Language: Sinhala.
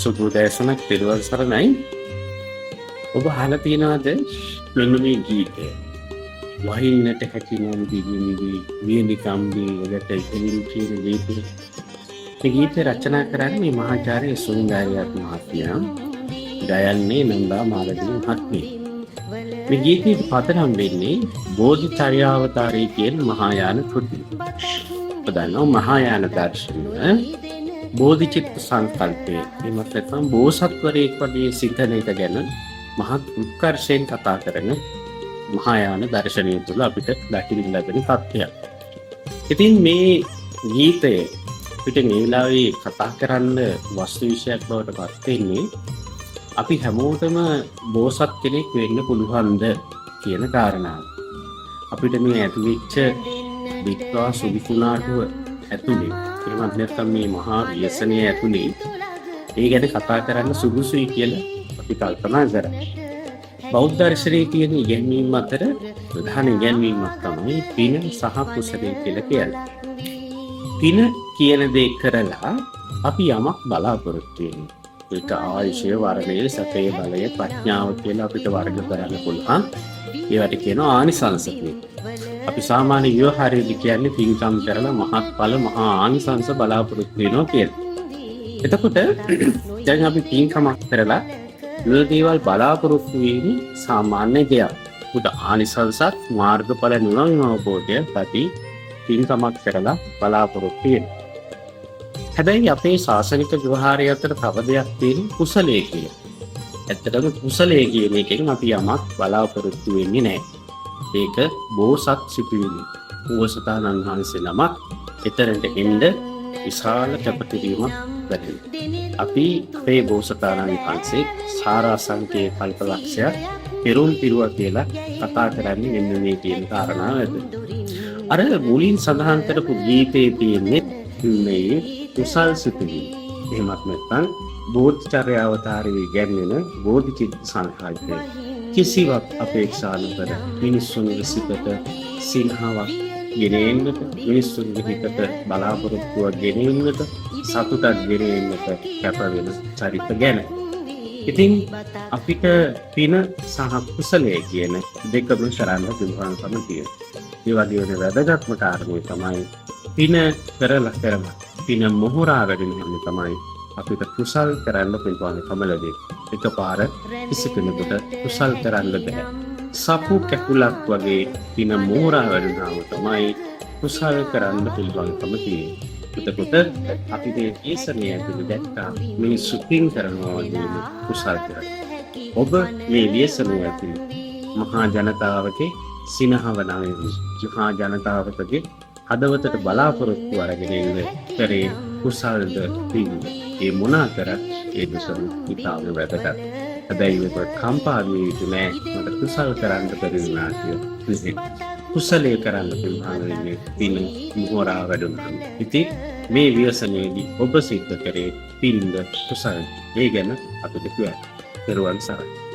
සුබ උදෑසනක්, තෙරුවන් සරණයි. ඔබ අහලා තියෙනවද මෙන්න මේ ගීතය? වහින්නට හැකි නම් දිවි නිවි වියලි කම්බි වලට ඉහළින් කියන ගීතය. මේ ගීතය රචනා කරන්නේ මහාචාර්ය සුනිල් මහත්මයා. ගයන්නේ නන්දා මාලදී මහත්මිය. මේ ගීතයේ පදනම් වෙන්නේ බෝධිචර්යාවතාරය කියන මහායාන කෘතිය. ඔබ දන්නවා මහායාන දර්ශනය බෝධිචිත්ත සංකල්පය, එහෙමත් නැත්නම් බෝසත්වරයෙක් වගේ සිතන එක ගැන මහත් උත්කර්ෂයෙන් කතා කරන මහායාන දර්ශනය තුළ අපිට දකින්න ලැබෙන තත්ත්වයක්. ඉතින් මේ ගීතය අපිට මේ වෙලාවේ කතා කරන්න වස්තු විෂයක් බවට පත් වෙන්නේ අපි හැමෝටම බෝසත් කෙනෙක් වෙන්න පුළුවන්ද කියන කාරණාව. අපිට මේ ඇතිවෙච්ච දිට්ඨා සුවිකුණාටුව ඇතුලේ, එහෙමත් නැත්නම් මේ මහා ව්‍යසනය ඇතුලේ ඒ ගැන කතා කරන්න සුදුසුයි කියලා අපි කල්පනා කරා. බෞද්ධ දර්ශනයේ තියෙන ඉගැන්වීම් අතර ප්‍රධාන ඉගැන්වීමක් තමයි පින සහ කුසලය කියලා කියන්නේ. පින කියන දේ කරලා අපි යමක් බලාපොරොත්තු වෙනවා. ඒක ආයුෂය, වර්ණය, සැපය, බලය, ප්‍රඥාව කියලා අපිට වර්ග කරන්න පුළුවන්. ඒවට කියනවා ආනිසංස කියලා. අපි සාමාන්‍ය ව්‍යවහාරයේදී කියන්නේ පින්කම් කරලා මහත්ඵල මහා ආනිසංස බලාපොරොත්තු වෙනවා කියලා. එතකොට දැන් අපි පින්කමක් කරලා මේ දේවල් බලාපොරොත්තු වීම සාමාන්‍ය දෙයක්. උට ආනිසංසත් මාර්ගඵල නිවන් අවබෝධය අපි පින්කමක් කරලා බලාපොරොත්තු වෙනවා. හැබැයි අපේ ශාසනික ව්‍යවහාරය අතර තව දෙයක් තියෙන කුසලයේ කියලා. ඇත්තටම කුසලයේ කියන එකෙන් අපි යමක් බලාපොරොත්තු වෙන්නේ නැහැ. ඒක බෝසත් සිතුවිලි. බෝසතාණන් වහන්සේ නමක් එතරට එන්න විශාල කැපකිරීමක් වැටෙනවා. අපි අපේ බෝසතාණන් වහන්සේ සාරාසංඛ්‍ය කල්පලක්ෂයක් පෙරුම් පිරුවා කියලා කතා කරන්නේ මෙන්න මේ කියන කාරණාව ඇතුළේ. අර මුලින් සඳහන් කරපු ගීතයේ තියෙන්නේ මේ කුසල් සිතුවිලි. එහෙමත් නැත්නම් බෝධිචර්ය අවතාරයේ ඉගැන්වෙන බෝධිචිත්ත සංකල්පය. කිසිවක් අපේක්ෂා නොකර මිනිස්සුන්ගේ සිතට සිනහාවක් ගෙන එන්නට, මිනිස්සුන්ගේ හිතට බලාපොරොත්තුවක් ගෙන එන්නට, සතුටක් ගෙන එන්නට කැප වෙන චරිත ගැන. ඉතින් අපිට පින සහ කුසලය කියන දෙකම කරන්න පුළුවන්කම තියෙනවා. ඒ වගේම වැදගත්ම කාරණේ තමයි පින කරලා කරලා පින මොහොරා වැඩෙන තමයි අපිට කුසල් කරන්න පුළුවන්කම ලැබෙන්නේ. එකපාර කිසි කෙනෙකුට කුසල් කරන්න බෑ. සපු කැකුලක් වගේ පින මෝරා වැඩුණාම තමයි කුසල් කරන්න පුළුවන්කම තියෙන්නේ. එතකොට අපි මේ දේශනය ඇතුළේ දැක්කා මිනිස්සු පින් කරනවා වගේම කුසල් කරනවා. ඔබ මේ ව්‍යසනය ඇතුළේ මහා ජනතාවගේ සිනහව නවෙමි. මහා ජනතාවගේ හදවතට බලාපොරොත්තු අරගෙන එන්න කරේ කුසල්ද පින්ද? ඒ මොනා කරත් ඒ දෙසම ඉතාම වැදගත්. හැබැයි ඔබ කම්පා විය යුතු නෑ, මට කුසල් කරන්න බැරි වුණා කියලා. කුසලයේ කරන්න පුළුවන් වෙන්නේ පින මොහොරා වැඩුණාම. ඉතින් මේ ව්‍යසනයේදී ඔබ සිද්ධ කරේ පින්ද කුසල්? ඒ ගැන අපිට කියන්න. තෙරුවන් සරණයි.